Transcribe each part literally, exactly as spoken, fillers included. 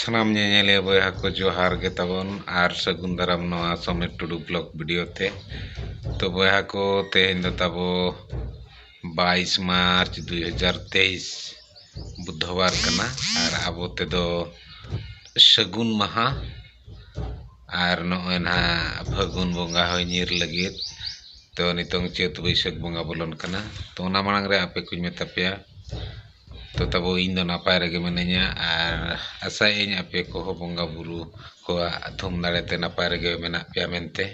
ᱥᱟᱱᱟᱢ ᱧᱮᱧᱮᱞᱤᱭᱟᱹ ᱵᱚᱭᱦᱟ ᱠᱚ ᱡᱚᱦᱟᱨ ᱜᱮ ᱛᱟᱵᱚᱱ ᱟᱨ ᱥᱟᱹᱜᱩᱱ ᱫᱟᱨᱟᱢ ᱱᱚᱣᱟ ᱥᱚᱢᱤᱨ ᱴᱩᱰᱩ ᱵᱞᱚᱜ ᱵᱷᱤᱰᱤᱭᱳ ᱛᱮ᱾ ᱛᱚ ᱵᱚᱭᱦᱟ ᱠᱚ, ᱛᱮᱦᱮᱧ ᱫᱚ ᱛᱟᱵᱚ ᱵᱟᱭᱤᱥ ᱢᱟᱨᱪ ᱫᱩᱭ ᱦᱟᱡᱟᱨ ᱛᱮᱭᱤᱥ ᱵᱩᱫᱷᱵᱟᱨ ᱠᱟᱱᱟ ᱟᱨ ᱟᱵᱚ ᱛᱮᱫᱚ ᱥᱟᱹᱜᱩᱱ ᱢᱟᱦᱟ᱾ ᱟᱨ ᱱᱚᱜᱼᱚᱭ ᱱᱟᱦᱟᱜ ᱯᱷᱟᱹᱜᱩᱱ ᱵᱚᱸᱜᱟ ᱦᱚᱸᱭ ᱧᱤᱨ ᱞᱟᱹᱜᱤᱫ᱾ ᱛᱚ ᱱᱤᱛᱚᱝ ᱪᱟᱹᱛ ᱵᱟᱹᱭᱥᱟᱹᱠᱷ ᱵᱚᱸᱜᱟ ᱵᱚᱞᱚᱱ ᱠᱟᱱᱟ᱾ ᱛᱚ ᱚᱱᱟ ᱢᱟᱲᱟᱝ ᱨᱮ ᱟᱯᱮ ᱠᱚᱧ ᱢᱮᱛᱟ ᱯᱮᱭᱟ, ᱛᱚ ᱛᱟᱵᱚ ᱤᱧ ᱫᱚ ᱱᱟᱯᱟᱭ ᱨᱮᱜᱮ ᱢᱤᱱᱟᱹᱧᱟ ᱟᱨ ᱟᱥᱟᱭᱟᱹᱧ ᱟᱯᱮ ᱠᱚᱦᱚᱸ ᱵᱚᱸᱜᱟ ᱵᱩᱨᱩ ᱠᱚᱣᱟᱜ ᱛᱷᱩᱢ ᱫᱟᱲᱮ ᱛᱮ ᱱᱟᱯᱟᱭ ᱨᱮᱜᱮ ᱢᱮᱱᱟᱜ ᱯᱮᱭᱟ ᱢᱮᱱᱛᱮ᱾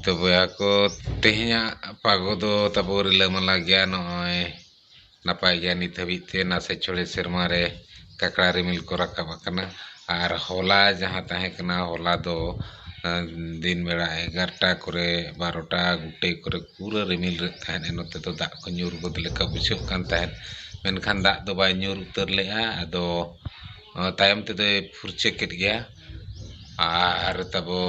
ᱛᱚ ᱵᱚᱭᱦᱟ ᱠᱚ, ᱛᱮᱦᱮᱧᱟᱜ ᱯᱟᱜᱚ ᱫᱚ ᱛᱟᱵᱚ ᱨᱤᱞᱟᱹᱢᱟᱞᱟ ᱜᱮᱭᱟ᱾ ᱱᱚᱜᱼᱚᱭ ᱱᱟᱯᱟᱭ ᱜᱮᱭᱟ ᱱᱤᱛ ᱦᱟᱹᱵᱤᱡ ᱛᱮ, ᱱᱟᱥᱮ ᱪᱷᱚᱲᱮ ᱥᱮᱨᱢᱟ ᱨᱮ ᱠᱟᱠᱲᱟ ᱨᱤᱢᱤᱞ ᱠᱚ ᱨᱟᱠᱟᱵ ᱟᱠᱟᱱᱟ᱾ ᱟᱨ ᱦᱚᱞᱟ ᱡᱟᱦᱟᱸ ᱛᱟᱦᱮᱸ ᱠᱟᱱᱟ, ᱦᱚᱞᱟ ᱫᱚ ᱫᱤᱱ ᱵᱮᱲᱟ ᱮᱜᱟᱨᱚᱴᱟ ᱠᱚᱨᱮ, ᱵᱟᱨᱚᱴᱟ ᱜᱚᱴᱮ ᱠᱚᱨᱮ ᱯᱩᱨᱟᱹ ᱨᱤᱢᱤᱞ ᱨᱮᱫ ᱛᱟᱦᱮᱸᱫ᱾ ᱱᱚᱛᱮ ᱫᱚ ᱫᱟᱜ ᱠᱚ ᱧᱩᱨ ᱜᱚᱫ ᱞᱮᱠᱟ ᱵᱩᱡᱷᱟᱹᱜ ᱠᱟᱱ ᱛᱟᱦᱮᱸᱫ, ᱢᱮᱱᱠᱷᱟᱱ ᱫᱟᱜ ᱫᱚ ᱵᱟᱭ ᱧᱩᱨ ᱩᱛᱟᱹᱨ ᱞᱮᱫᱼᱟ᱾ ᱟᱫᱚ ᱛᱟᱭᱚᱢ ᱛᱮᱫᱚᱭ ᱯᱷᱩᱨᱪᱟᱹ ᱠᱮᱫ ᱜᱮᱭᱟ᱾ ᱟᱨ ᱛᱟᱵᱚ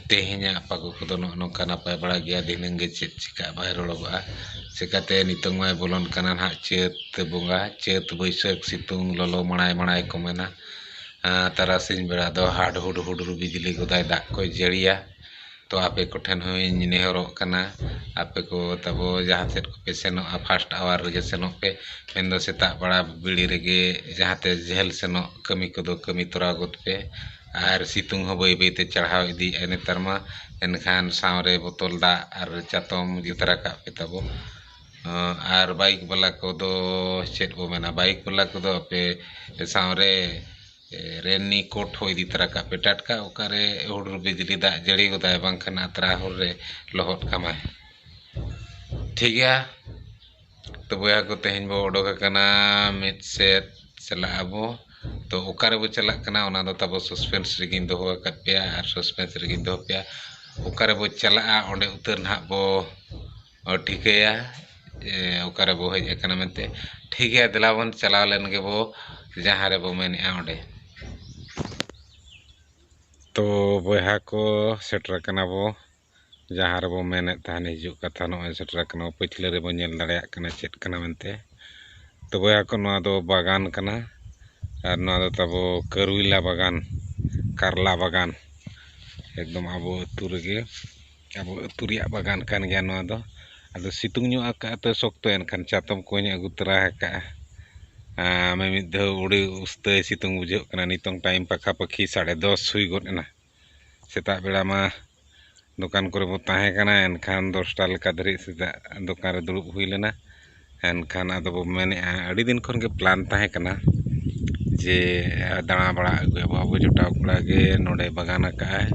ᱛᱮᱦᱮᱧᱟᱜ ᱯᱟᱜᱚ ᱠᱚᱫᱚ ᱱᱚᱜᱼᱚ ᱱᱚᱝᱠᱟ ᱱᱟᱯᱟᱭ ᱵᱟᱲᱟ ᱜᱮᱭᱟ᱾ ᱫᱷᱤᱱᱟᱹᱝ ᱜᱮ ᱪᱮᱫ ᱪᱤᱠᱟᱹᱜ ᱵᱟᱭ ᱨᱚᱲᱚᱜᱚᱜᱼᱟ᱾ ᱪᱤᱠᱟᱹᱛᱮ ᱱᱤᱛᱚᱝ ᱢᱟᱭ ᱵᱚᱞᱚᱱ ᱠᱟᱱᱟ ᱱᱟᱦᱟᱜ ᱪᱟᱹᱛ ᱵᱚᱸᱜᱟ, ᱪᱟᱹᱛ ᱵᱟᱹᱭᱥᱟᱹᱠᱷ ᱥᱤᱛᱩᱝ ᱞᱚᱞᱚ ᱢᱟᱲᱟᱭ ᱢᱟᱲᱟᱭ ᱠᱚ ᱢᱮᱱᱟ᱾ ᱛᱟᱨᱟᱥᱤᱧ ᱵᱮᱲᱟ ᱫᱚ ᱦᱟᱰ ᱦᱩᱰ ᱦᱩᱰᱩᱨ ᱵᱤᱡᱽᱞᱤ ᱜᱚᱫᱟᱭ, ᱫᱟᱜ ᱠᱚᱭ ᱡᱟᱹᱲᱤᱭᱟ᱾ ᱛᱚ ᱟᱯᱮ ᱠᱚᱴᱷᱮᱱ ᱦᱚᱸᱧ ᱱᱮᱦᱚᱨᱚᱜ ᱠᱟᱱᱟ, ᱟᱯᱮ ᱠᱚ ᱛᱟᱵᱚ ᱡᱟᱦᱟᱸ ᱥᱮᱫ ᱠᱚᱯᱮ ᱥᱮᱱᱚᱜᱼᱟ, ᱯᱷᱟᱥᱴ ᱟᱣᱟᱨ ᱨᱮᱜᱮ ᱥᱮᱱᱚᱜ ᱯᱮ᱾ ᱢᱮᱱᱫᱚ ᱥᱮᱛᱟᱜ ᱵᱮᱲᱟ ᱵᱤᱲᱤ ᱨᱮᱜᱮ ᱡᱟᱦᱟᱸ ᱛᱮ ᱡᱷᱟᱹᱞ ᱥᱮᱱᱚᱜ ᱠᱟᱹᱢᱤ ᱠᱚᱫᱚ ᱠᱟᱹᱢᱤ ᱛᱚᱨᱟ ᱜᱚᱫ ᱯᱮ᱾ ᱟᱨ ᱥᱤᱛᱩᱝ ᱦᱚᱸ ᱵᱟᱹᱭ ᱵᱟᱹᱭ ᱛᱮ ᱪᱟᱲᱦᱟᱣ ᱤᱫᱤᱭᱮᱫᱼᱟᱭ ᱱᱮᱛᱟᱨ ᱢᱟ, ᱮᱱᱠᱷᱟᱱ ᱥᱟᱶᱨᱮ ᱵᱚᱛᱚᱞ ᱫᱟᱜ ᱟᱨ ᱪᱟᱛᱚᱢ ᱤᱫᱤ ᱛᱚᱨᱟ ᱠᱟᱜ ᱯᱮ ᱛᱟᱵᱚ᱾ ᱟᱨ ᱵᱟᱭᱤᱠ ᱵᱟᱞᱟ ᱠᱚᱫᱚ ᱪᱮᱫ ᱵᱚ ᱢᱮᱱᱟ, ᱵᱟᱭᱤᱠ ᱵᱟᱞᱟ ᱠᱚᱫᱚ ᱟᱯᱮ ᱥᱟᱶᱨᱮ ᱨᱮᱱᱤ ᱠᱳᱴ ᱦᱚᱸ ᱤᱫᱤ ᱛᱚᱨᱟ ᱠᱟᱜ ᱯᱮ᱾ ᱴᱟᱴᱠᱟ ᱚᱠᱟᱨᱮ ᱦᱩᱰᱩᱨ ᱵᱤᱡᱽᱞᱤ ᱫᱟᱜ ᱡᱟᱹᱲᱤ ᱜᱚᱫᱟᱭ, ᱵᱟᱝᱠᱷᱟᱱ ᱟᱛᱨᱟ ᱦᱚᱨ ᱨᱮ ᱞᱚᱦᱚᱫ ᱠᱟᱢᱟᱭ᱾ ᱴᱷᱤᱠ ᱜᱮᱭᱟ, ᱛᱚ ᱵᱚᱭᱦᱟ ᱠᱚ, ᱛᱮᱦᱮᱧ ᱵᱚ ᱚᱰᱚᱠ ᱟᱠᱟᱱᱟ ᱢᱤᱫ ᱥᱮᱫ ᱪᱟᱞᱟᱜ ᱟᱵᱚ᱾ ᱛᱚ ᱚᱠᱟ ᱨᱮᱵᱚ ᱪᱟᱞᱟᱜ ᱠᱟᱱᱟ, ᱚᱱᱟ ᱫᱚ ᱛᱟᱵᱚ ᱥᱟᱥᱯᱮᱱᱥ ᱨᱮᱜᱮᱧ ᱫᱚᱦᱚ ᱟᱠᱟᱫ ᱯᱮᱭᱟ ᱟᱨ ᱥᱟᱥᱯᱮᱱᱥ ᱨᱮᱜᱮᱧ ᱫᱚᱦᱚ ᱯᱮᱭᱟ᱾ ᱚᱠᱟ ᱨᱮᱵᱚ ᱪᱟᱞᱟᱜᱼᱟ, ᱚᱸᱰᱮ ᱩᱛᱟᱹᱨ ᱱᱟᱦᱟᱜ ᱵᱚ ᱴᱷᱤᱠᱟᱹᱭᱟ, ᱮ, ᱚᱠᱟ ᱨᱮᱵᱚ ᱦᱮᱡ ᱟᱠᱟᱱᱟ ᱢᱮᱱᱛᱮ᱾ ᱴᱷᱤᱠ ᱜᱮᱭᱟ, ᱫᱮᱞᱟ ᱵᱚᱱ ᱪᱟᱞᱟᱣ ᱞᱮᱱ ᱜᱮᱵᱚ ᱡᱟᱦᱟᱸ ᱨᱮᱵᱚ ᱢᱮᱱᱮᱫᱼᱟ ᱚᱸᱰᱮ᱾ ᱛᱚ ᱵᱚᱭᱦᱟ ᱠᱚ, ᱥᱮᱴᱮᱨ ᱟᱠᱟᱱᱟ ᱵᱚ ᱡᱟᱦᱟᱸ ᱨᱮᱵᱚ ᱢᱮᱱᱮᱫ ᱛᱟᱦᱮᱱ ᱦᱤᱡᱩᱜ ᱠᱟᱛᱷᱟ᱾ ᱱᱚᱜᱼᱚᱭ ᱥᱮᱴᱮᱨ ᱟᱠᱟᱱᱟ, ᱯᱟᱹᱪᱷᱞᱟᱹ ᱨᱮᱵᱚ ᱧᱮᱞ ᱫᱟᱲᱮᱭᱟᱜ ᱠᱟᱱᱟ ᱪᱮᱫ ᱠᱟᱱᱟ ᱢᱮᱱᱛᱮ᱾ ᱛᱚ ᱵᱚᱭᱦᱟ ᱠᱚ, ᱱᱚᱣᱟ ᱫᱚ ᱵᱟᱜᱟᱱ ᱠᱟᱱᱟ᱾ ᱟᱨ ᱱᱚᱣᱟ ᱫᱚ ᱛᱟᱵᱚ ᱠᱟᱹᱨᱩᱭᱞᱟ ᱵᱟᱜᱟᱱ, ᱠᱟᱨᱞᱟ ᱵᱟᱜᱟᱱ, ᱮᱠᱫᱚᱢ ᱟᱵᱚ ᱟᱹᱛᱩ ᱨᱮᱜᱮ, ᱟᱵᱚ ᱟᱹᱛᱩ ᱨᱮᱭᱟᱜ ᱵᱟᱜᱟᱱ ᱠᱟᱱ ᱜᱮᱭᱟ ᱱᱚᱣᱟ ᱫᱚ᱾ ᱟᱫᱚ ᱥᱤᱛᱩᱝ ᱧᱚᱜ ᱟᱠᱟᱫ ᱛᱮ ᱥᱚᱠᱛᱚ, ᱮᱱᱠᱷᱟᱱ ᱪᱟᱛᱚᱢ ᱠᱚᱧ ᱟᱹᱜᱩ ᱛᱚᱨᱟ ᱟᱠᱟᱫᱼᱟ᱾ ᱟᱨ ᱢᱤᱢᱤᱫ ᱫᱷᱟᱣ ᱟᱹᱰᱤ ᱩᱥᱛᱟᱹᱭ ᱥᱤᱛᱩᱝ ᱵᱩᱡᱷᱟᱹᱜ ᱠᱟᱱᱟ᱾ ᱱᱤᱛᱚᱝ ᱴᱟᱭᱤᱢ ᱯᱟᱠᱷᱟ ᱯᱟᱹᱠᱷᱤ ᱥᱟᱲᱮ ᱫᱚᱥ ᱦᱩᱭ ᱜᱚᱫ ᱮᱱᱟ᱾ ᱥᱮᱛᱟᱜ ᱵᱮᱲᱟ ᱢᱟ ᱫᱚᱠᱟᱱ ᱠᱚᱨᱮ ᱵᱚ ᱛᱟᱦᱮᱸ ᱠᱟᱱᱟ, ᱮᱱᱠᱷᱟᱱ ᱫᱚᱥᱴᱟ ᱞᱮᱠᱟ ᱫᱷᱟᱹᱨᱤᱡ ᱥᱮᱛᱟᱜ ᱫᱚᱠᱟᱱ ᱨᱮ ᱫᱩᱲᱩᱵ ᱦᱩᱭ ᱞᱮᱱᱟ᱾ ᱮᱱᱠᱷᱟᱱ ᱟᱫᱚ ᱵᱚ ᱢᱮᱱᱮᱫᱼᱟ, ᱟᱹᱰᱤ ᱫᱤᱱ ᱠᱷᱚᱱ ᱜᱮ ᱯᱞᱟᱱ ᱛᱟᱦᱮᱸ ᱠᱟᱱᱟ ᱡᱮ ᱫᱟᱬᱟ ᱵᱟᱲᱟ ᱟᱹᱜᱩᱭᱟᱵᱚ᱾ ᱟᱵᱚ ᱡᱚᱴᱟᱣ ᱠᱚᱲᱟ ᱜᱮ ᱱᱚᱰᱮ ᱵᱟᱜᱟᱱ ᱟᱠᱟᱫᱼᱟᱭ,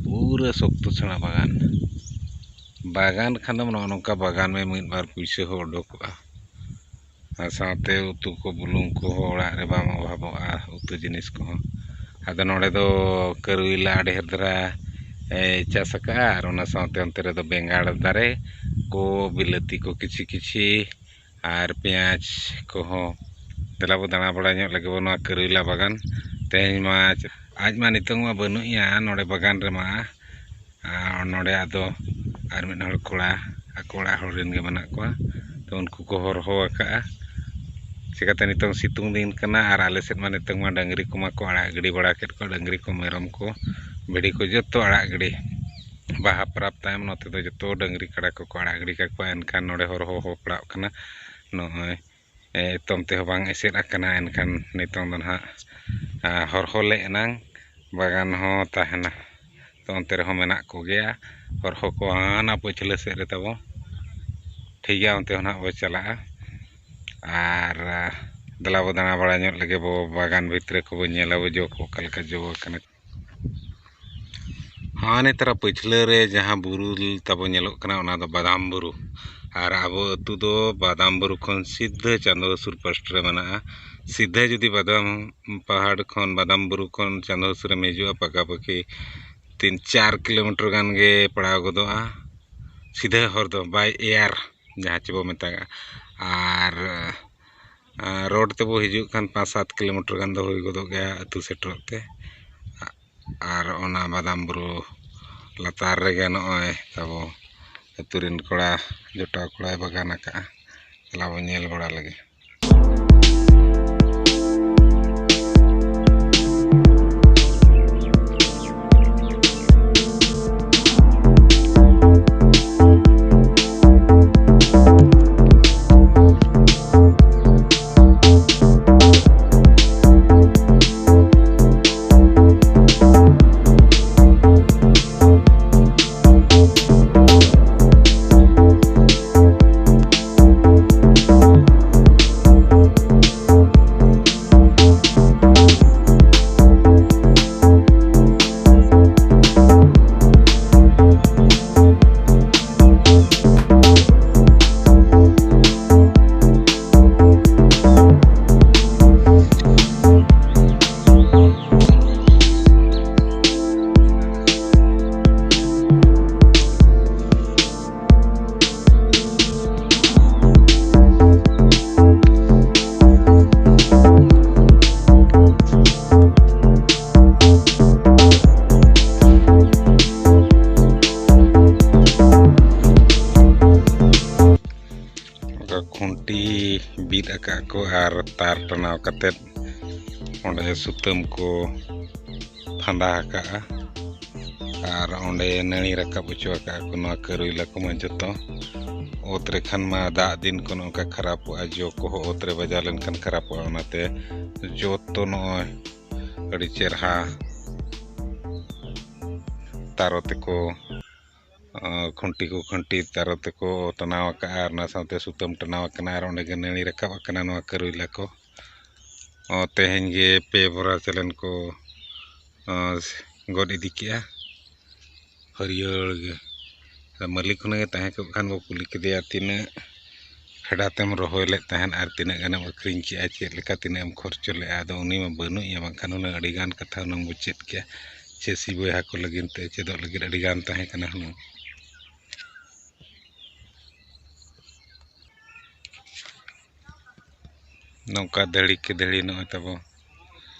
ᱯᱩᱨᱟᱹ ᱥᱚᱠᱛᱚ ᱥᱮᱬᱟ ᱵᱟᱜᱟᱱ᱾ ᱵᱟᱜᱟᱱ ᱠᱷᱟᱱ ᱫᱚ ᱱᱚᱜᱼᱚ ᱱᱚᱝᱠᱟ ᱵᱟᱜᱟᱱ ᱢᱮ, ᱢᱤᱫ ᱵᱟᱨ ᱯᱩᱭᱥᱟᱹ ᱦᱚᱸ ᱚᱰᱚᱠᱚᱜᱼᱟ᱾ ᱟᱨ ᱥᱟᱶᱛᱮ ᱩᱛᱩ ᱠᱚ, ᱵᱩᱞᱩᱝ ᱠᱚᱦᱚᱸ ᱚᱲᱟᱜ ᱨᱮ ᱵᱟᱢ ᱚᱵᱷᱟᱵᱚᱜᱼᱟ, ᱩᱛᱩ ᱡᱤᱱᱤᱥ ᱠᱚᱦᱚᱸ᱾ ᱟᱫᱚ ᱱᱚᱰᱮ ᱫᱚ ᱠᱟᱹᱨᱩᱭᱞᱟ ᱰᱷᱮᱨ ᱫᱷᱟᱨᱟ, ᱮ, ᱪᱟᱥ ᱟᱠᱟᱫᱼᱟ, ᱟᱨ ᱚᱱᱟ ᱥᱟᱶᱛᱮ ᱚᱱᱛᱮ ᱨᱮᱫᱚ ᱵᱮᱸᱜᱟᱲ ᱫᱟᱨᱮ ᱠᱚ, ᱵᱤᱞᱟᱹᱛᱤ ᱠᱚ ᱠᱤᱪᱷᱤ ᱠᱤᱪᱷᱤ, ᱟᱨ ᱯᱮᱸᱭᱟᱡᱽ ᱠᱚᱦᱚᱸ᱾ ᱫᱮᱞᱟ ᱵᱚ ᱫᱟᱬᱟ ᱵᱟᱲᱟ ᱧᱚᱜ ᱞᱮᱜᱮ ᱵᱚ ᱱᱚᱣᱟ ᱠᱟᱹᱨᱩᱭᱞᱟ ᱵᱟᱜᱟᱱ᱾ ᱛᱮᱦᱮᱧ ᱢᱟ ᱟᱡ ᱢᱟ ᱱᱤᱛᱚᱝ ᱢᱟ ᱵᱟᱹᱱᱩᱜ ᱮᱭᱟ ᱱᱚᱰᱮ ᱵᱟᱜᱟᱱ ᱨᱮᱢᱟ, ᱟᱨ ᱱᱚᱰᱮ ᱟᱫᱚ ᱟᱨ ᱢᱤᱫ ᱦᱚᱲ ᱠᱚᱲᱟ, ᱟᱠᱚ ᱚᱲᱟᱜ ᱦᱚᱲ ᱨᱮᱱ ᱜᱮ ᱢᱮᱱᱟᱜ ᱠᱚᱣᱟ᱾ ᱛᱚ, ᱩᱱᱠᱩ ᱠᱚ ᱦᱚᱨᱦᱚ ᱟᱠᱟᱫᱼᱟ᱾ ᱪᱤᱠᱟᱹᱛᱮ ᱱᱤᱛᱚᱝ ᱥᱤᱛᱩᱝ ᱫᱤᱱ ᱠᱟᱱᱟ, ᱟᱨ ᱟᱞᱮ ᱥᱮᱫ ᱢᱟ ᱱᱤᱛᱚᱝ ᱢᱟ ᱰᱟᱹᱝᱨᱤ ᱠᱚᱢᱟ ᱠᱚ ᱟᱲᱟᱜ ᱜᱤᱰᱤ ᱵᱟᱲᱟ ᱠᱮᱫ ᱠᱚᱣᱟ, ᱰᱟᱹᱝᱨᱤ ᱠᱚ, ᱢᱮᱨᱚᱢ ᱠᱚ, ᱵᱷᱤᱰᱤ ᱠᱚ ᱡᱚᱛᱚ ᱟᱲᱟᱜ ᱜᱤᱰᱤ᱾ ᱵᱟᱦᱟ ᱯᱚᱨᱚᱵᱽ ᱛᱟᱭᱚᱢ ᱱᱚᱛᱮ ᱫᱚ ᱡᱚᱛᱚ ᱰᱟᱹᱝᱨᱤ ᱠᱟᱰᱟ ᱠᱚᱠᱚ ᱟᱲᱟᱜ ᱜᱤᱰᱤ ᱠᱟᱠᱚᱣᱟ᱾ ᱮᱱᱠᱷᱟᱱ ᱱᱚᱰᱮ ᱦᱚᱨᱦᱚ ᱦᱚ ᱯᱟᱲᱟᱜ ᱠᱟᱱᱟ, ᱱᱚᱜᱼᱚᱭ, ᱮ, ᱮᱛᱚᱢ ᱛᱮᱦᱚᱸ ᱵᱟᱝ ᱮᱥᱮᱫ ᱟᱠᱟᱱᱟ᱾ ᱮᱱᱠᱷᱟᱱ ᱱᱤᱛᱚᱝ ᱫᱚ ᱱᱟᱦᱟᱜ, ᱟ, ᱦᱚᱨᱦᱚ ᱞᱮ ᱮᱱᱟᱝ ᱵᱟᱜᱟᱱ ᱦᱚᱸ ᱛᱟᱦᱮᱱᱟ᱾ ᱛᱚ, ᱚᱱᱛᱮ ᱨᱮᱦᱚᱸ ᱢᱮᱱᱟᱜ ᱠᱚᱜᱮᱭᱟ ᱦᱚᱨᱦᱚ ᱠᱚ, ᱦᱟᱱᱟ ᱯᱟᱹᱪᱷᱞᱟᱹ ᱥᱮᱫ ᱨᱮ ᱛᱟᱵᱚ᱾ ᱴᱷᱤᱠ ᱜᱮᱭᱟ, ᱚᱱᱛᱮ ᱦᱚᱸ ᱱᱟᱦᱟᱜ ᱵᱚ ᱪᱟᱞᱟᱜᱼᱟ᱾ ᱟᱨ, ᱟ, ᱫᱮᱞᱟ ᱵᱚ ᱫᱟᱬᱟ ᱵᱟᱲᱟ ᱧᱚᱜ ᱞᱮᱜᱮ ᱵᱚ, ᱵᱟᱜᱟᱱ ᱵᱷᱤᱛᱨᱤ ᱠᱚᱵᱚ ᱧᱮᱞᱟ ᱵᱚ, ᱡᱚ ᱠᱚ ᱚᱠᱟ ᱞᱮᱠᱟ ᱡᱚ ᱟᱠᱟᱱᱟ᱾ ᱦᱟᱱᱮ ᱛᱟᱨᱟ ᱯᱟᱹᱪᱷᱞᱟᱹ ᱨᱮ ᱡᱟᱦᱟᱸ ᱵᱩᱨᱩ ᱛᱟᱵᱚ ᱧᱮᱞᱚᱜ ᱠᱟᱱᱟ, ᱚᱱᱟ ᱫᱚ ᱵᱟᱫᱟᱢ ᱵᱩᱨᱩ᱾ ᱟᱨ ᱟᱵᱚ ᱟᱹᱛᱩ ᱫᱚ ᱵᱟᱫᱟᱢ ᱵᱩᱨᱩ ᱠᱷᱚᱱ ᱥᱤᱫᱷᱟᱹ ᱪᱟᱸᱫᱚ ᱦᱟᱹᱥᱩᱨ ᱯᱟᱥᱴᱟ ᱨᱮ ᱢᱮᱱᱟᱜᱼᱟ᱾ ᱥᱤᱫᱷᱟᱹ ᱡᱩᱫᱤ ᱵᱟᱫᱟᱢ ᱯᱟᱦᱟᱲ ᱠᱷᱚᱱ, ᱵᱟᱫᱟᱢ ᱵᱩᱨᱩ ᱠᱷᱚᱱ ᱪᱟᱸᱫᱚ ᱦᱟᱹᱥᱩᱨ ᱮᱢ ᱦᱤᱡᱩᱜᱼᱟ, ᱯᱟᱠᱟ ᱯᱟᱠᱤ ᱛᱤᱱ ᱪᱟᱨ ᱠᱤᱞᱳᱢᱤᱴᱟᱨ ᱜᱟᱱ ᱜᱮ ᱯᱟᱲᱟᱣ ᱜᱚᱫᱚᱜᱼᱟ᱾ ᱥᱤᱫᱷᱟᱹ ᱦᱚᱨ ᱫᱚ by air, ᱡᱟᱦᱟᱸ ᱪᱮ ᱵᱚ ᱢᱮᱛᱟᱜᱟᱜᱼᱟ᱾ ᱟᱨ, ᱟᱨ ᱨᱳᱰ ᱛᱮᱵᱚ ᱦᱤᱡᱩᱜ ᱠᱷᱟᱱ ᱯᱟᱸᱪ ᱥᱟᱛ ᱠᱤᱞᱳᱢᱤᱴᱟᱨ ᱜᱟᱱ ᱫᱚ ᱦᱩᱭ ᱜᱚᱫᱚᱜ ᱜᱮᱭᱟ ᱟᱹᱛᱩ ᱥᱮᱴᱮᱨᱚᱜ ᱛᱮ᱾ ᱟᱨ ᱚᱱᱟ ᱵᱟᱫᱟᱢ ᱵᱩᱨᱩ ᱞᱟᱛᱟᱨ ᱨᱮᱜᱮ ᱱᱚᱜᱼᱚᱭ ᱛᱟᱵᱚ ᱟᱹᱛᱩ ᱨᱮᱱ ᱠᱚᱲᱟ, ᱡᱚᱴᱟᱣ ᱠᱚᱲᱟᱭ ᱵᱟᱜᱟᱱ ᱟᱠᱟᱫᱼᱟ᱾ ᱪᱟᱞᱟᱣ ᱵᱚᱱ ᱧᱮᱞ ᱵᱟᱲᱟ ᱞᱮᱜᱮ᱾ ᱵᱤᱫ ᱟᱠᱟᱫ ᱠᱚ ᱟᱨ ᱛᱟᱨ ᱴᱟᱱᱟᱣ ᱠᱟᱛᱮᱫ ᱚᱸᱰᱮ ᱥᱩᱛᱟᱹᱢ ᱠᱚ ᱯᱷᱟᱸᱫᱟ ᱟᱠᱟᱫᱼᱟ᱾ ᱟᱨ ᱚᱸᱰᱮ ᱱᱟᱹᱲᱤ ᱨᱟᱠᱟᱵ ᱦᱚᱪᱚ ᱟᱠᱟᱫᱼᱟ ᱠᱚ ᱱᱚᱣᱟ ᱠᱟᱹᱨᱩᱭᱞᱟ ᱠᱚᱢᱟ ᱡᱚᱛᱚ᱾ ᱚᱛ ᱨᱮ ᱠᱷᱟᱱ ᱢᱟ ᱫᱟᱜ ᱫᱤᱱ ᱠᱚ ᱱᱚᱝᱠᱟ ᱠᱷᱟᱨᱟᱯᱚᱜᱼᱟ, ᱡᱚ ᱠᱚᱦᱚᱸ ᱚᱛ ᱨᱮ ᱵᱟᱡᱟᱣ ᱞᱮᱱᱠᱷᱟᱱ ᱠᱷᱟᱨᱟᱯᱚᱜᱼᱟ᱾ ᱚᱱᱟᱛᱮ ᱡᱚᱛᱚ ᱱᱚᱜᱼᱚᱭ ᱟᱹᱰᱤ ᱪᱮᱨᱦᱟ ᱛᱟᱨᱚ ᱛᱮᱠᱚ, ᱟᱸ, ᱠᱷᱩᱱᱴᱤ ᱠᱚ ᱠᱷᱩᱱᱴᱤ ᱛᱟᱨᱚ ᱛᱮᱠᱚ ᱴᱟᱱᱟᱣ ᱟᱠᱟᱫᱼᱟ ᱟᱨ ᱚᱱᱟ ᱥᱟᱶᱛᱮ ᱥᱩᱛᱟᱹᱢ ᱴᱟᱱᱟᱣ ᱟᱠᱟᱱᱟ ᱟᱨ ᱚᱸᱰᱮ ᱜᱮ ᱱᱟᱹᱲᱤ ᱨᱟᱠᱟᱵ ᱟᱠᱟᱱᱟ ᱱᱚᱣᱟ ᱠᱟᱹᱨᱩᱭᱞᱟ ᱠᱚ᱾ ᱚ, ᱛᱮᱦᱮᱧ ᱜᱮ ᱯᱮ ᱵᱚᱨᱟ ᱪᱟᱞᱮᱱ ᱠᱚ, ᱚ, ᱜᱚᱫ ᱤᱫᱤ ᱠᱮᱜᱼᱟ᱾ ᱦᱟᱹᱨᱭᱟᱹᱲ ᱜᱮ᱾ ᱟᱫᱚ ᱢᱟᱹᱞᱤᱠ ᱦᱩᱱᱟᱹᱝ ᱮ ᱛᱟᱦᱮᱸ ᱠᱚᱜ ᱠᱷᱟᱱ ᱵᱚ ᱠᱩᱞᱤ ᱠᱮᱫᱮᱭᱟ, "ᱛᱤᱱᱟᱹᱜ ᱯᱷᱮᱰᱟᱛᱮᱢ ᱨᱚᱦᱚᱭ ᱞᱮᱫ ᱛᱟᱦᱮᱸᱫ ᱟᱨ ᱛᱤᱱᱟᱹᱜ ᱜᱟᱱᱮᱢ ᱟᱹᱠᱷᱨᱤᱧ ᱠᱮᱜᱼᱟ, ᱪᱮᱫ ᱞᱮᱠᱟ ᱛᱤᱱᱟᱹᱜ ᱮᱢ ᱠᱷᱚᱨᱪᱚ ᱞᱮᱜᱼᱟ?" ᱟᱫᱚ ᱩᱱᱤ ᱢᱟ ᱵᱟᱹᱱᱩᱜ ᱮᱭᱟ, ᱵᱟᱝᱠᱷᱟᱱ ᱦᱩᱱᱟᱹᱝ ᱟᱹᱰᱤᱜᱟᱱ ᱠᱟᱛᱷᱟ ᱦᱩᱱᱟᱹᱝ ᱵᱚ ᱪᱮᱫ ᱠᱮᱭᱟ᱾ ᱪᱟᱹᱥᱤ ᱵᱚᱭᱦᱟ ᱠᱚ ᱞᱟᱹᱜᱤᱫ ᱛᱮ ᱪᱮᱫᱚᱜ ᱞᱟᱹᱜᱤᱫ ᱟᱹᱰᱤᱜᱟᱱ ᱛᱟᱦᱮᱸ ᱠᱟᱱᱟ ᱦᱩᱱᱟᱹᱝ᱾ ᱱᱚᱝᱠᱟ ᱫᱷᱟᱹᱲᱤ ᱠᱮ ᱫᱷᱟᱹᱲᱤ ᱱᱚᱜᱼᱚᱭ ᱛᱟᱵᱚ,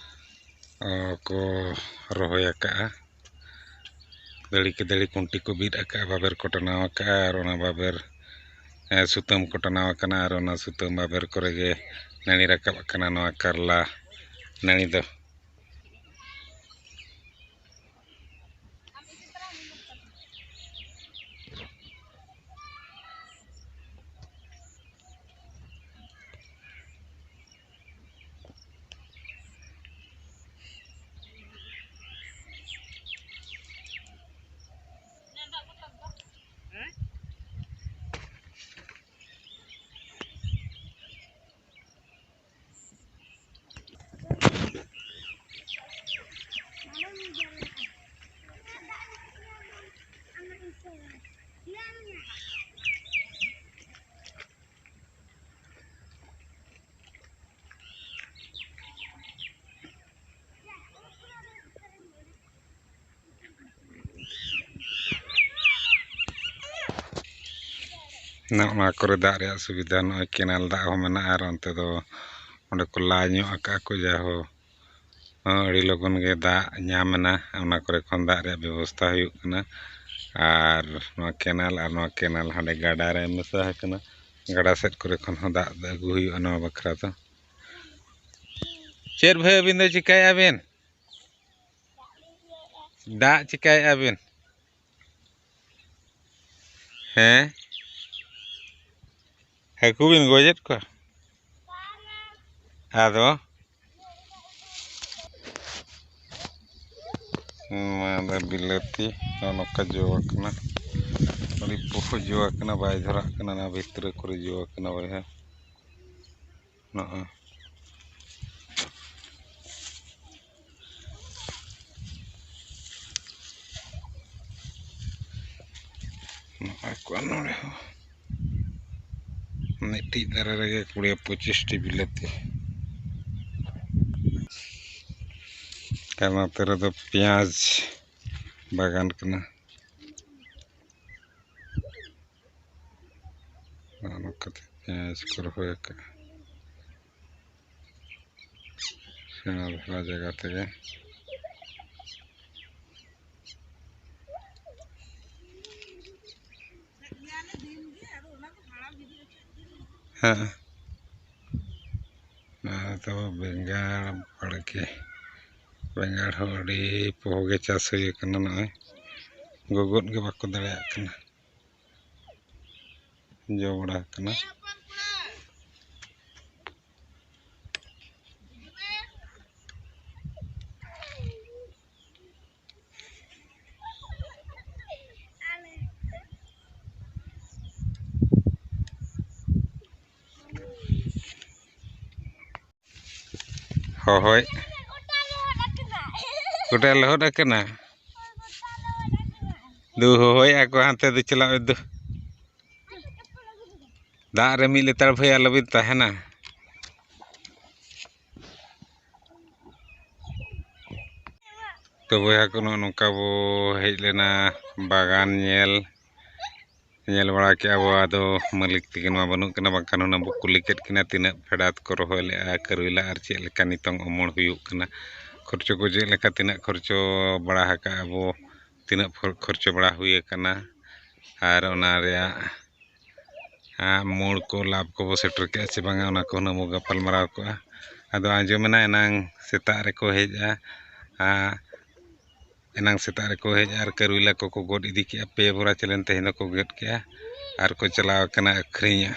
ᱚ, ᱠᱚ ᱨᱚᱦᱚᱭ ᱟᱠᱟᱜᱼᱟ᱾ ᱫᱷᱟᱹᱲᱤ ᱠᱮ ᱫᱷᱟᱹᱲᱤ ᱠᱷᱩᱱᱴᱤ ᱠᱚ ᱵᱤᱫ ᱟᱠᱟᱜᱼᱟ, ᱵᱟᱵᱮᱨ ᱠᱚ ᱴᱟᱱᱟᱣ ᱟᱠᱟᱜᱼᱟ ᱟᱨ ᱚᱱᱟ ᱵᱟᱵᱮᱨ, ᱮ, ᱥᱩᱛᱟᱹᱢ ᱠᱚ ᱴᱟᱱᱟᱣ ᱟᱠᱟᱱᱟ ᱟᱨ ᱚᱱᱟ ᱥᱩᱛᱟᱹᱢ ᱵᱟᱵᱮᱨ ᱠᱚᱨᱮ ᱜᱮ ᱱᱟᱹᱲᱤ ᱨᱟᱠᱟᱵ ᱟᱠᱟᱱᱟ ᱱᱚᱣᱟ ᱠᱟᱨᱞᱟ ᱱᱟᱹᱲᱤ ᱫᱚ᱾ ᱱᱚᱜᱼᱚ ᱱᱚᱣᱟ ᱠᱚᱨᱮ ᱫᱟᱜ ᱨᱮᱭᱟᱜ ᱥᱩᱵᱤᱫᱷᱟ, ᱱᱚᱜᱼᱚᱭ ᱠᱮᱱᱮᱞ ᱫᱟᱜ ᱦᱚᱸ ᱢᱮᱱᱟᱜᱼᱟ ᱟᱨ ᱚᱱᱛᱮ ᱫᱚ ᱚᱸᱰᱮ ᱠᱚ ᱞᱟ ᱧᱚᱜ ᱟᱠᱟᱫᱼᱟ ᱠᱚ, ᱡᱟᱦᱳ, ᱦᱚᱸ, ᱟᱹᱰᱤ ᱞᱚᱜᱚᱱ ᱜᱮ ᱫᱟᱜ ᱧᱟᱢ ᱮᱱᱟ, ᱚᱱᱟ ᱠᱚᱨᱮ ᱠᱷᱚᱱ ᱫᱟᱜ ᱨᱮᱭᱟᱜ ᱵᱮᱵᱚᱥᱛᱷᱟ ᱦᱩᱭᱩᱜ ᱠᱟᱱᱟ᱾ ᱟᱨ ᱱᱚᱣᱟ ᱠᱮᱱᱮᱞ ᱟᱨ ᱱᱚᱣᱟ ᱠᱮᱱᱮᱞ ᱦᱟᱸᱰᱮ ᱜᱟᱰᱟ ᱨᱮ ᱢᱮᱥᱟ ᱟᱠᱟᱱᱟ᱾ ᱜᱟᱰᱟ ᱥᱮᱫ ᱠᱚᱨᱮ ᱠᱷᱚᱱ ᱦᱚᱸ ᱫᱟᱜ ᱟᱹᱜᱩ ᱦᱩᱭᱩᱜᱼᱟ ᱱᱚᱣᱟ ᱵᱟᱠᱷᱨᱟ ᱫᱚ᱾ ᱪᱮᱫ ᱵᱷᱟᱹᱭ, ᱟᱹᱵᱤᱱ ᱫᱚ ᱪᱤᱠᱟᱹᱭᱮᱫᱼᱟ ᱵᱤᱱ? ᱫᱟᱜ ᱪᱤᱠᱟᱹᱭᱮᱫᱼᱟ ᱵᱤᱱ? ᱦᱮᱸ? ᱦᱟᱹᱠᱩ ᱵᱤᱱ ᱜᱚᱡᱮᱫ ᱠᱚᱣᱟ? ᱟᱫᱚ ᱱᱚᱣᱟ ᱫᱚ ᱵᱤᱞᱟᱹᱛᱤ, ᱱᱚᱜᱼᱚ ᱱᱚᱝᱠᱟ ᱡᱚ ᱟᱠᱟᱱᱟ᱾ ᱟᱹᱰᱤ ᱯᱩᱦᱩ ᱡᱚ ᱟᱠᱟᱱᱟ, ᱵᱟᱭ ᱫᱷᱚᱨᱟᱜ ᱠᱟᱱᱟ, ᱱᱚᱣᱟ ᱵᱷᱤᱛᱨᱤ ᱠᱚᱨᱮ ᱡᱚ ᱟᱠᱟᱱᱟ ᱵᱚᱭᱦᱟ᱾ ᱱᱚᱜᱼᱚᱭ᱾ ᱱᱚᱜᱼᱚᱭ ᱠᱚ ᱱᱚᱰᱮ ᱦᱚᱸ ᱢᱤᱫᱴᱤᱡ ᱫᱟᱨᱮ ᱨᱮᱜᱮ ᱠᱩᱲᱤ ᱯᱚᱸᱪᱤᱥ ᱴᱤ ᱵᱤᱞᱟᱹᱛᱤ᱾ ᱟᱨ ᱱᱚᱛᱮ ᱨᱮᱫᱚ ᱯᱮᱸᱭᱟᱡᱽ ᱵᱟᱜᱟᱱ ᱠᱟᱱᱟ᱾ ᱱᱚᱜᱼᱚ ᱱᱚᱝᱠᱟᱛᱮ ᱯᱮᱸᱭᱟᱡᱽ ᱠᱚ ᱨᱚᱦᱚᱭ ᱟᱠᱟᱫᱼᱟ᱾ ᱥᱮᱬᱟ ᱫᱷᱟᱨᱟ ᱡᱟᱭᱜᱟ ᱛᱮᱜᱮ᱾ ᱦᱮᱸ, ᱱᱚᱣᱟ ᱫᱚ ᱵᱮᱸᱜᱟᱲ ᱵᱟᱲᱜᱮ᱾ ᱵᱮᱸᱜᱟᱲ ᱦᱚᱸ ᱟᱹᱰᱤ ᱯᱚᱦᱚ ᱜᱮ ᱪᱟᱥ ᱦᱩᱭ ᱟᱠᱟᱱᱟ᱾ ᱱᱚᱜᱼᱚᱭ ᱜᱚᱜᱚᱫ ᱜᱮ ᱵᱟᱠᱚ ᱫᱟᱲᱮᱭᱟᱜ ᱠᱟᱱᱟ, ᱡᱚ ᱵᱟᱲᱟ ᱟᱠᱟᱱᱟ᱾ ᱦᱚᱦᱚᱭ ᱜᱚᱴᱟ ᱞᱚᱦᱚᱫ ᱟᱠᱟᱱᱟ᱾ ᱫᱩ ᱦᱚᱦᱚᱭᱮᱫᱼᱟ ᱠᱚ, ᱦᱟᱱᱛᱮ ᱫᱚ ᱪᱟᱞᱟᱜ ᱢᱮ ᱫᱩ᱾ ᱫᱟᱜ ᱨᱮ ᱢᱤᱫ ᱞᱮᱛᱟᱲ ᱵᱷᱟᱹᱭ ᱟᱞᱚᱵᱤᱱ ᱛᱟᱦᱮᱱᱟ᱾ ᱛᱚ ᱵᱚᱭᱦᱟ ᱠᱚ, ᱱᱚᱜᱼᱚ ᱱᱚᱝᱠᱟ ᱵᱚ ᱦᱮᱡ ᱞᱮᱱᱟ ᱵᱟᱜᱟᱱ ᱧᱮᱞ᱾ ᱧᱮᱞ ᱵᱟᱲᱟ ᱠᱮᱜᱼᱟ ᱵᱚ, ᱟᱫᱚ ᱢᱟᱹᱞᱤᱠ ᱛᱟᱹᱠᱤᱱ ᱢᱟ ᱵᱟᱹᱱᱩᱜ ᱠᱤᱱᱟ, ᱵᱟᱝᱠᱷᱟᱱ ᱦᱩᱱᱟᱹᱝ ᱵᱚ ᱠᱩᱞᱤ ᱠᱮᱫ ᱠᱤᱱᱟ ᱛᱤᱱᱟᱹᱜ ᱯᱷᱮᱰᱟᱛ ᱠᱚ ᱨᱚᱦᱚᱭ ᱞᱮᱜᱼᱟ ᱠᱟᱹᱨᱩᱭᱞᱟ ᱟᱨ ᱪᱮᱫ ᱞᱮᱠᱟ ᱱᱤᱛᱚᱝ ᱚᱢᱚᱱ ᱦᱩᱭᱩᱜ ᱠᱟᱱᱟ, ᱠᱷᱚᱨᱪᱚ ᱠᱚ ᱪᱮᱫ ᱞᱮᱠᱟ, ᱛᱤᱱᱟᱹᱜ ᱠᱷᱚᱨᱪᱚ ᱵᱟᱲᱟ ᱟᱠᱟᱜᱼᱟ ᱵᱚ, ᱛᱤᱱᱟᱹᱜ ᱯᱷᱚ-, ᱠᱷᱚᱨᱪᱚ ᱵᱟᱲᱟ ᱦᱩᱭ ᱟᱠᱟᱱᱟ, ᱟᱨ ᱚᱱᱟ ᱨᱮᱭᱟᱜ ᱢᱳᱲ ᱠᱚ ᱞᱟᱵᱷ ᱠᱚᱵᱚ ᱥᱮᱴᱮᱨ ᱠᱮᱜᱼᱟ ᱥᱮ ᱵᱟᱝᱟ, ᱚᱱᱟ ᱠᱚ ᱦᱩᱱᱟᱹᱝ ᱵᱚ ᱜᱟᱯᱟᱞ ᱢᱟᱨᱟᱣ ᱠᱚᱜᱼᱟ᱾ ᱟᱫᱚ ᱟᱸᱡᱚᱢᱮᱱᱟ ᱮᱱᱟᱝ ᱥᱮᱛᱟᱜ ᱨᱮᱠᱚ ᱦᱮᱡᱼᱟ, ᱮᱱᱟᱝ ᱥᱮᱛᱟᱜ ᱨᱮᱠᱚ ᱦᱮᱡ ᱟᱨ ᱠᱟᱹᱨᱩᱭᱞᱟ ᱠᱚᱠᱚ ᱜᱚᱫ ᱤᱫᱤ ᱠᱮᱜᱼᱟ, ᱯᱮ ᱵᱚᱨᱟ ᱪᱟᱞᱮᱱ ᱛᱮᱦᱮᱧ ᱫᱚᱠᱚ ᱜᱚᱫ ᱠᱮᱜᱼᱟ ᱟᱨ ᱠᱚ ᱪᱟᱞᱟᱣ ᱟᱠᱟᱱᱟ ᱟᱹᱠᱷᱨᱤᱧᱟ᱾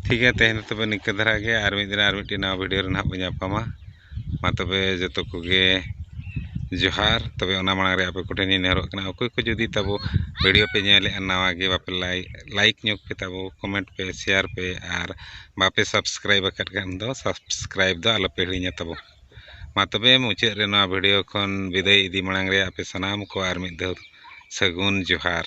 ᱴᱷᱤᱠ ᱜᱮᱭᱟ, ᱛᱮᱦᱮᱧ ᱫᱚ ᱛᱚᱵᱮ ᱱᱤᱝᱠᱟᱹ ᱫᱷᱟᱨᱟ ᱜᱮ, ᱟᱨ ᱢᱤᱫ ᱫᱤᱱ ᱟᱨ ᱢᱤᱫᱴᱤᱡ ᱱᱟᱣᱟ ᱵᱷᱤᱰᱤᱭᱳ ᱨᱮ ᱱᱟᱦᱟᱜ ᱵᱚ ᱧᱟᱯᱟᱢᱟ᱾ ᱢᱟ ᱛᱚᱵᱮ ᱡᱚᱛᱚ ᱠᱚᱜᱮ ᱡᱚᱦᱟᱨ᱾ ᱛᱚᱵᱮ ᱚᱱᱟ ᱢᱟᱲᱟᱝ ᱨᱮ ᱟᱯᱮ ᱠᱚᱴᱷᱮᱱ ᱤᱧ ᱱᱮᱦᱚᱨᱚᱜ ᱠᱟᱱᱟ, ᱚᱠᱚᱭ ᱠᱚ ᱡᱩᱫᱤ ᱛᱟᱵᱚ ᱵᱷᱤᱰᱤᱭᱳ ᱯᱮ ᱧᱮᱞᱮᱜᱼᱟ ᱱᱟᱣᱟ ᱜᱮ, ᱵᱟᱯᱮ ᱞᱟᱭᱤᱠ, ᱞᱟᱭᱤᱠ ᱧᱚᱜ ᱯᱮ ᱛᱟᱵᱚ, ᱠᱚᱢᱮᱱᱴ ᱯᱮ, ᱥᱮᱭᱟᱨ ᱯᱮ, ᱟᱨ ᱵᱟᱯᱮ ᱥᱟᱵᱥᱠᱨᱟᱭᱤᱵ ᱟᱠᱟᱫ ᱠᱷᱟᱱ ᱫᱚ ᱥᱟᱵᱥᱠᱨᱟᱭᱤᱵ ᱫᱚ ᱟᱞᱚᱯᱮ ᱦᱤᱲᱤᱧᱟ ᱛᱟᱵᱚ᱾ ᱢᱟ ᱛᱚᱵᱮ ᱢᱩᱪᱟᱹᱫ ᱨᱮ ᱱᱚᱣᱟ ᱵᱷᱤᱰᱤᱭᱳ ᱠᱷᱚᱱ ᱵᱤᱫᱟᱹᱭ ᱤᱫᱤ ᱢᱟᱲᱟᱝ ᱨᱮ ᱟᱯᱮ ᱥᱟᱱᱟᱢ ᱠᱚ ᱟᱨ ᱢᱤᱫ ᱫᱷᱟᱣ ᱥᱟᱹᱜᱩᱱ ᱡᱚᱦᱟᱨ᱾